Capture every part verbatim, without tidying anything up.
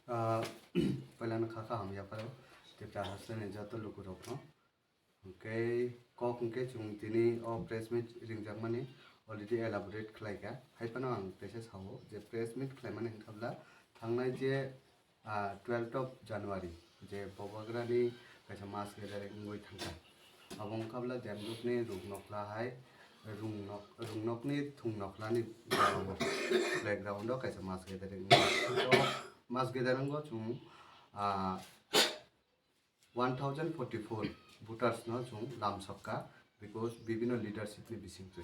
Ah, Pailano kha kaham yapharo Tipra hasteni joto lukurokno. Hwnkhe kok hwnkhe chwng tini o press meet ringjakmani already elaborate khlaikha. Haiphano ang teisa sao je press meet khlaimani hwnkhabla thangnai je, ah, twelfth of January je Bubagrani kaisa mass gathering wngwi thangkha. Abo wngkhabla Demdukni Ruknokhla hai Rungnok-, Rungnokni Thungnokhlani background o kaisa mass gathering wngwi thangkha. Mass gathering o chwng, ah, one thousand forty-four voters no chwng lamsokha, because bibino leadership ni bisingtwi.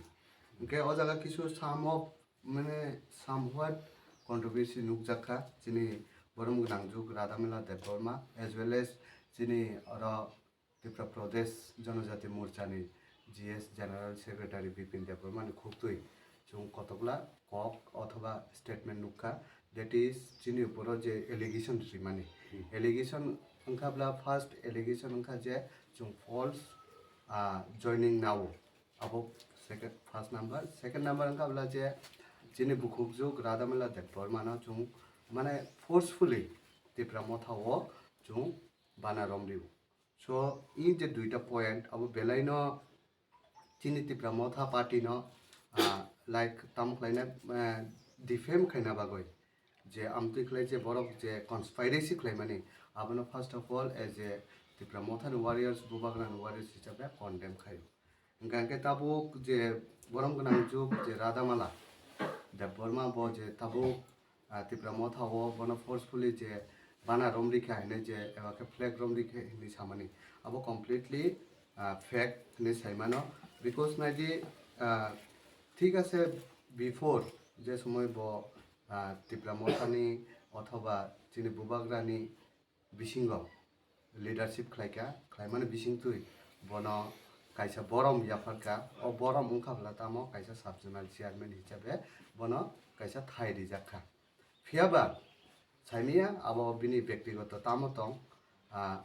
Hwnkhe o jaga kisu some of, mane, somewhat controversy nukjakha chini borom gwnangjuk Radhamela Debbarma as well as chini oro Tipra Pradesh Janajati Morcha ni G S General Secretary Bipin Debbarma ni khuktwi chwng kotokla kok othoba statement nukha, that is chini uporo je allegation rimani. Hmm. Allegation wngkha bla first allegation wngkha je chwng false, ah, joining nao, abo second, first number. Second number wngkha bla je chini bukhukjuk Radhamela Debbarma no chwng mane forcefully Tipra Motha o chwng bana romrio. So, i je duita point, abo belaino chini Tipra Motha party no, ah, like, tamo khlaina, eh, defame khaina bagwi, je amtwi khlai je borok je conspiracy khlaimani, abono first of all as a Tipra Motha ni warriors, Bubagra ni warriors hisabe condemn khaio. Hwnkha hwnkhe tabuk je borom gwnangjuk je Radhamala Debbarma bo je tabuk, ah, Tipra Motha o bono forcefully je bana romrikha hinwi je eba khe flag romrikha hinwi samani, abo completely, ah, fake hinwi saimano, because naidi, ah, thik ase before je somoi bo, ah, Tipra Motha ni othoba chini Bubagra ni bisingo leadership khlaikha, khlaimani bisingtwi bono kaisa borom yapharkha. O borom wngkha bwla tamo kaisa sub-zonal chairman hisabe bono kaisa thai rijakkha. Phiyaba saimanya abo bini bektigoto tamo tong, ah,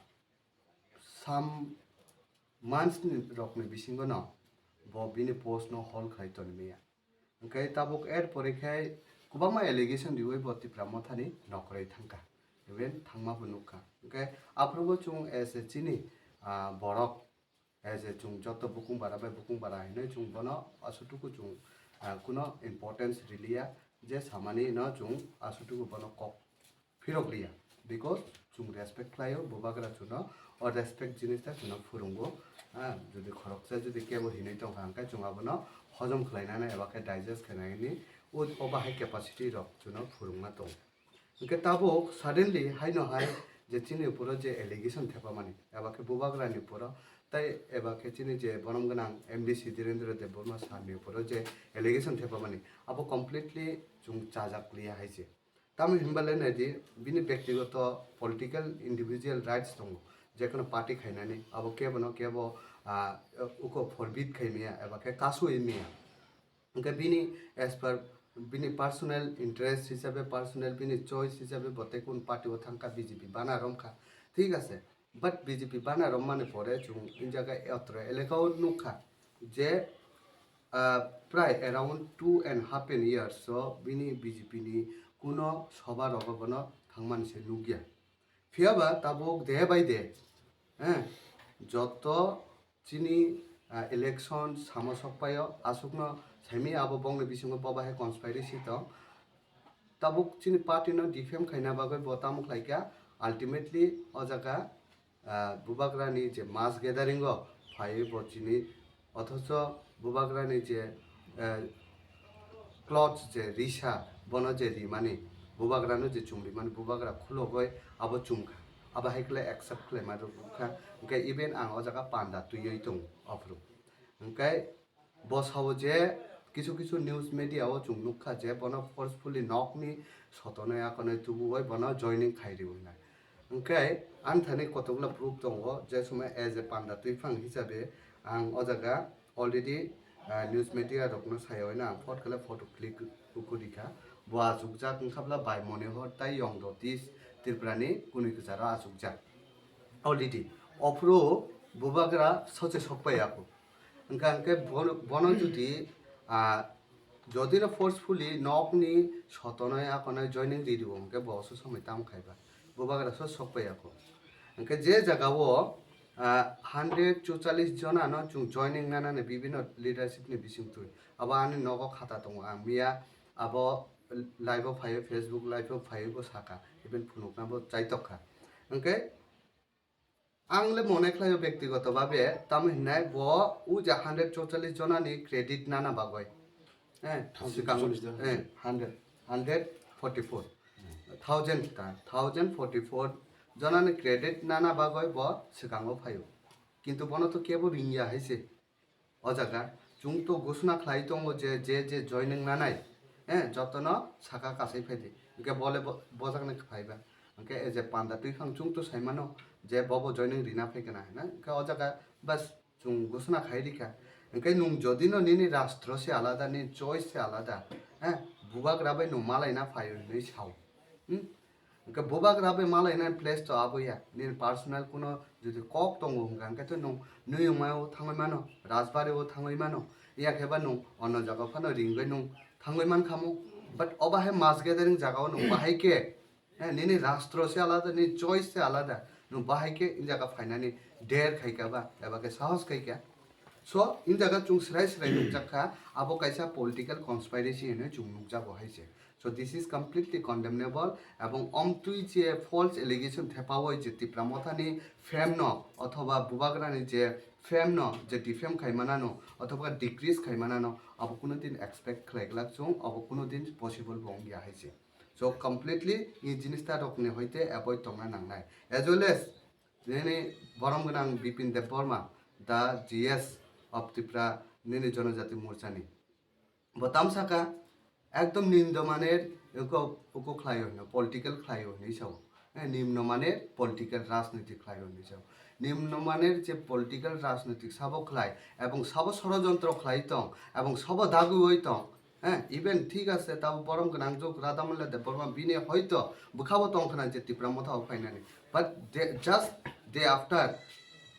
some months ni rokni bisingono bo bini post no hold khlai tonimanya. Hwnkhe tabuk er pore khe kwbangma allegation riwi bo Tipra Mothani nokroi thangkha, even thangma bo nukha. Hwnkhe aphuru bo chwng as a chini, ah, borok, as a chwng joto bukung bara bai bukung bara hinwi chwng bono asutuku chwng, ah, kuno importance riliya, je samani no chwng asutuku bono kok phirok liya, because chwng respect khlaio, Bubagra chuno o respect jinis ta chuno phwrwngo. Ha, jodi khoroksa jodi kebo hinwi tongkha, hwnkhe chwng abono hojom khlainani eba khe digest khlainani o, o bahai capacity rok chuno phwrwngma tongo. Hwnkhe tabuk suddenly haino hai je chini uporo je allegation thepamani, eba khe Bubagrani uporo, tai eba khe chini je borom gwnang M D C Dhirendra Debbarma sir ni uporo je allegation thepamani, abo completely chwng chajak liya hai se. Tamo hinba le naidi, bini bektigoto political individual rights tongo, je kono party khainani, abo kebo no kebo, ah, uko forbid khai maya, eba khe kasui maya. Hwnkhe bini as per bini personal interest hisabe, personal bini choice hisabe bo tei kun party o thangkha, B J P bana romkha, thik ase. But B J P bana rommani pore chwng in jaga otro eleka o nukha je, ah, prai around two and half an years o bini B J P ni kuno soba rogo bono thangmani se nukya. Phiyaba tabuk day by day, eh, joto chini, ah, election samo sokpaio, aswkno saimanya abo bongni bisingo bo bahai conspiracy tong. Tabuk chini party no defame khaina bagwi bo tamo khlaikha, ultimately o jaga, ah, Bubagrani je mass gathering o phaiwi bo chini, othocho Bubagrani je, eh, clothes je risa, bono je rimani, Bubagrano je chumrimani, Bubagra khulogoi abo chumkha, abo hai khe accept khlaima rwkha, hwnkhe even ang o jaga panda twiwi tongo aphuru. Hwnkhe bo sao je kisu kisu news media o chwng nukha je bono forcefully nokni sotonwi akonwi tubuwi bono joining khai rwi hwnwi. Hwnkhe ani thani kotokla proof tongo, je somoi as a panda twiphang hisabe ang o jaga already, ah, news media rokno sayawi no ang phot khle photo click ukudi kha. Bo achukjak wngkha bwla bai Monihor tai Yong Jyotish Tripurani kwnwi kwcharo achukjak. Already ophuru Bubagra soche sokpai ya kho. Hwnkha hwnkhe bono, bono jodi, ah, Jodi no forcefully nokni sotonoi akonoi joining di dibo, hwnkhe bo oso somoi tamo khaiba? Bubagra so sok pai ako. Hwnkhe je jaga o, ah, hundred chuchallis jona no chwng joining nanani bibino leadership ni bisingtwi. Abo ani nogo khata tongo, ang miya abo live o phaio, Facebook live o phaio bo saka, even phunukna bo chaitok kha. Hwnkhe ang le mone khlaio bektigoto babe, tamo hinnai bo o je hundred chuchallis jona ni credit nana bagoi. Eh, Thousand swkang, chuchallis jona. Eh, hundred, hundred forty-four. Thousand ta, thousand forty-four jona ni credit nana bagoi bo swkango phaio. Kintu bono to kebo ringya hai se. O jaga chwng to gusuna khlai tongo je, je, je joining nanai, eh, jotono saka kasai phaidi. Hwnkhe bole bo, bojaknai phaiba. Hwnkhe e je panda twiphang chwng to saimano je bobo joining rina phaikana hinwi. Hwnkhe o jaga bas chwng gusuna khai rikha. Hwnkhe nwng jodi no nini rastro se alada, nini choice se alada, eh, bubagra bai nwng malaina phaio hinwi sao. Hmm? Hwnkhe bubagra bai malaina place to abo ya. Nini personal kuno jodi kok tongo hwnkha, hwnkhe to nwng Nuyungma o thangwi mano, Rajbari o thangwi mano, ya khe ba nwng ono jaga phano ringwi nwng thangwi man khamu. But oba hai mass gathering jaga o nwng bahai khe, eh, nini rastro se alada, nini choice se alada, nwng bahai khe in jaga phainani der khai kha ba, eba khe sahos khai kha. So, in jaga chwng srai srai nukjak kha, abo kaisa political conspiracy hinwi chwng nukjago hai se. So this is completely condemnable, ebong omtwi je false allegation thepawoi je Tipra Mothani fame no othoba Bubagrani je fame no je defame khaimanano othoba decrease khaimanano abo kuno din expect khlai glak chwng, abo kuno din possible bo wngya hai se. So completely e jinis ta rokni hoite avoid tongna nangnai, as well as nini borom gwnang Bipin Debbarma, the G S of Tripura, nini Jonojati Morchani. Bo tam saka, ekdom nimno maner uko, uko khlaio hino, political khlaio hinwi sao. Eh, nimno maner political rajniti khlaio hinwi sao. Nimno maner je political rajniti sabo khlai, ebong sabo sorojontro khlai tong, ebong sabo dagwi oi tong. Eh, even thik ase, tabo borom gwnang jok Radhamoyla Debbarma bini hoito bwkhabo tong khna je Tipra Motha o phainani. But they, just day after,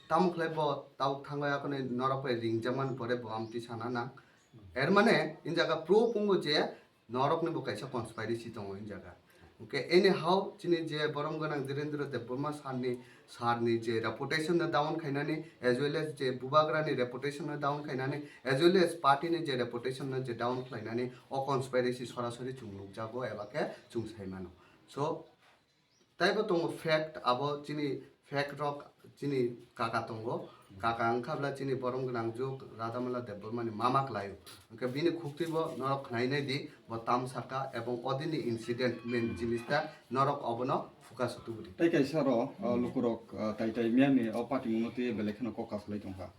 tamo khlai bo tabo thangwi akhoni norok bai ringjakmani pore bo amtwi sana nang. Er mane, in jaga proof wngo je norokni bo kaisa conspiracy tongo in jaga. Hwnkhe anyhow, chini je borom gwnang Dhirendra Debbarma sir ni, sir ni je reputation no down khainani, as well as je Bubagra ni reputation no down khainani, as well as party ni je reputation no je down khlainani, o conspiracy sorasori chwng nukjago eba khe chwng sai mano. So, taibo tongo fact, abo chini fact rok chini kaka tongo. Kaka wngkha bwla chini borom gwnang jok Radhamoyla Debbarma ni mama kwlaio. Hwnkhe bini khuktwi bo norok khnai nai di, bo tam saka ebong odini incident main jinis ta norok obono focus o tubudi. Tai kaisa ro, uh, lukurok, uh, tai tai miyani o party mungno twi belai kheno kok kasalai tongkha.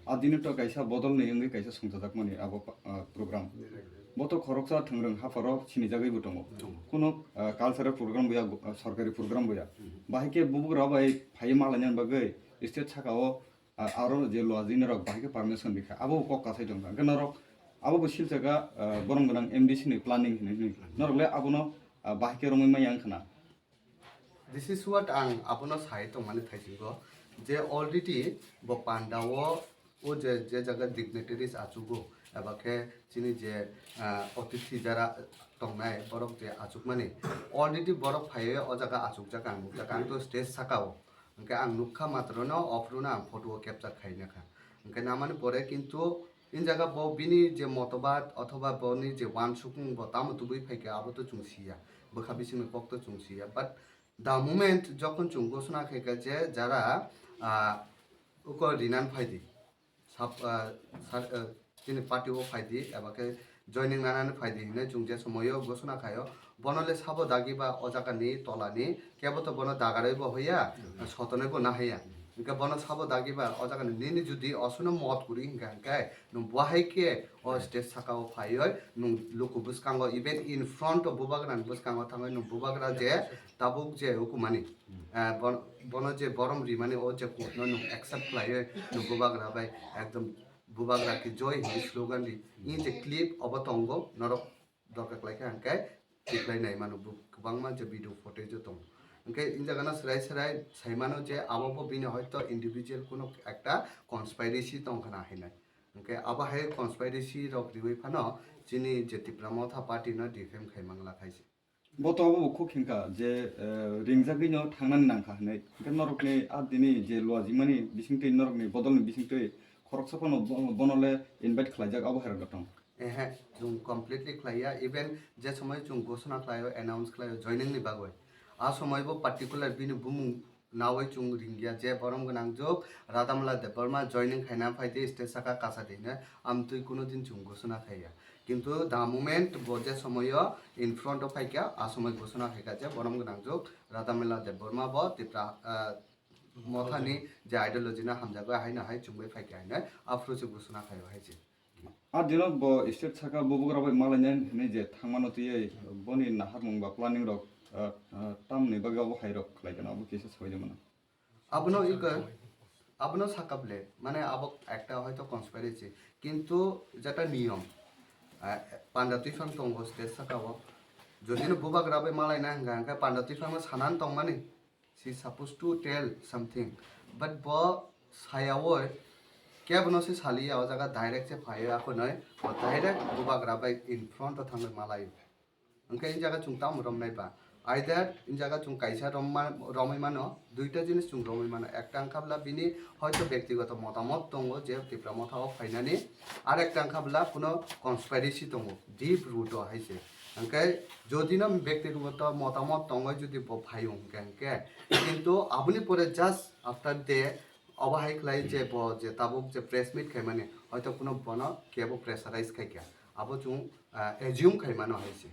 A dini to kaisa bodol ni wngwi kaisa songchajakmani abo pa-, ah, program. Bo to khoroksa thwngrwng hapharo sinijagwi bo tongo. Tongo. Kuno, ah, cultural program bo ya, ah, sorkari program bo ya. Mhm. Bahai khe bubagra bai phaiwi malaina bagwi state saka o, ah, aro je lua jini rok bahai khe permission rikha. Abo bo kok kasai tongkha. Hwnkhe norok abo bo silchaka, ah, borom gwnang M D C ni planning hinwi hinwi. Norok le abono, ah, bahai khe romwi manya wngkha na. This is what ang abono sai tongmani thaisingo je already bo panda o, o je, je jaga dignitaries achugo eba khe chini je, ah, otithi jara tongnai borok je achukmani already borok phaiwi o jaga achukjak ang nukjak ang to stage saka o hwnkhe ang nukha matrono ophruno ang photo o capture khaina kha hwnkhe namani pore kintu In jaga bo bini je motobad othoba boni je wansukmung bo tamo tubui phaikha abo to chwng siya, bwkha bisingni kok to chwng siya. But the moment jokhon chwng gosona khaikha je jara, ah, uko rinan phaidi, sab, ah, sar, ah, chini party o phaidi, eba khe joining nanani phaidi hinwi chwng je somoio gosona khaio, bono le sabo dagi ba o jaga ni tola ni kebo to bono dagarwi bo hoya, sotonwi bo nahaya. Hwnkhe bono sabo dagi ba o jaga ni nini jodi osono mot kwrwi hwnkha hwnkhe nwng bo hai khe o stage saka o phaiwi nwng luku bwskango even in front of bubagra ni bwskango thangwi nwng bubagra je tabuk je hukumani, eh, bon-, bono je borom rimani o je kok no nwng accept khlaiwi nwng bubagra bai ekdom bubagra ki joi hinwi slogan di. In je clip obo tongo norok dorkar khlai kha hwnkhe tikhlai nai mano bo kwbangma je video footage o tongo. Hwnkhe in jaga no swrai swrai sai mano je abo bo bini hoito individual kuno ekta conspiracy tong khna hinwi. Hwnkhe abo hai conspiracy rok riwi phano chini je Tipra Motha party no defame khai mangla khai se. Bo to abo bo khuk hinkha je, eh, ringjagwi no thangnani nangkha hinwi. Hinkhe norokni a dini je luajimani bisingtwi, norokni bodolni bisingtwi khoroksa phano bo-, bono le invite khlaijak abo hai rok tong. Ehe, chwng completely khlaiya. Even je somoi chwng ghosona khlaio, announce khlaio joining ni bagwi, a somoi bo particular bini bumung nawi chwng ringya je borom gwnang jok Radhamala Debbarma joining khaina phaidi stage saka kasa dino amtwi kuno din chwng ghosona khaiya. Kintu the moment bo je somoyo in front of phaikha, a somoi ghosona khaikha je borom gwnang jok Radhamala Debbarma bo Tipra, ah, Mothani je ideology no hamjagwi haino hai chwngwi phaikha hinwi aphuru se ghosona khaio hai se. A dino bo state saka bubagra bai malainai hinwi je thangmano twiwi boni naharmung ba planning rok, ah, ah, tamni bagwi abo hai rok khlai kano abo kisa sabai mano. Abono iko, abono saka ble, mane abo ekta hoito conspiracy, kintu jeta niyom, ah, panda twiphang tongo state saka o, jodi no bubagra bai malaina hwnka hwnka panda twiphang no sanan tongmani, she is supposed to tell something, but bo sayawi kebono se saliya, o jaga direct se phaiwi akhonoi bo direct bubagra bai in front o thangwi malaio. Hwnkhe in jaga chwng tamo romnai ba? Either in jaga chwng kaisa romma-, romwi mano, duita jinis chwng romwi mano. Ekta wngkha bwla bini hoito bektigoto motamot tongo je Tipra Motha o phainani, ar ekta wngkha bwla kuno conspiracy tongo, deep root o hai se. Hwnkhe jodi no bektigoto motamot tongwi jodi bo phaio hwnkhe, hwnkhe kintu aboni pore just after the obo hai khlai je bo je tabuk je press meet khaimani hoito kuno bono kebo pressurize khaikha, abo chwng, ah, assume khaimano hai se.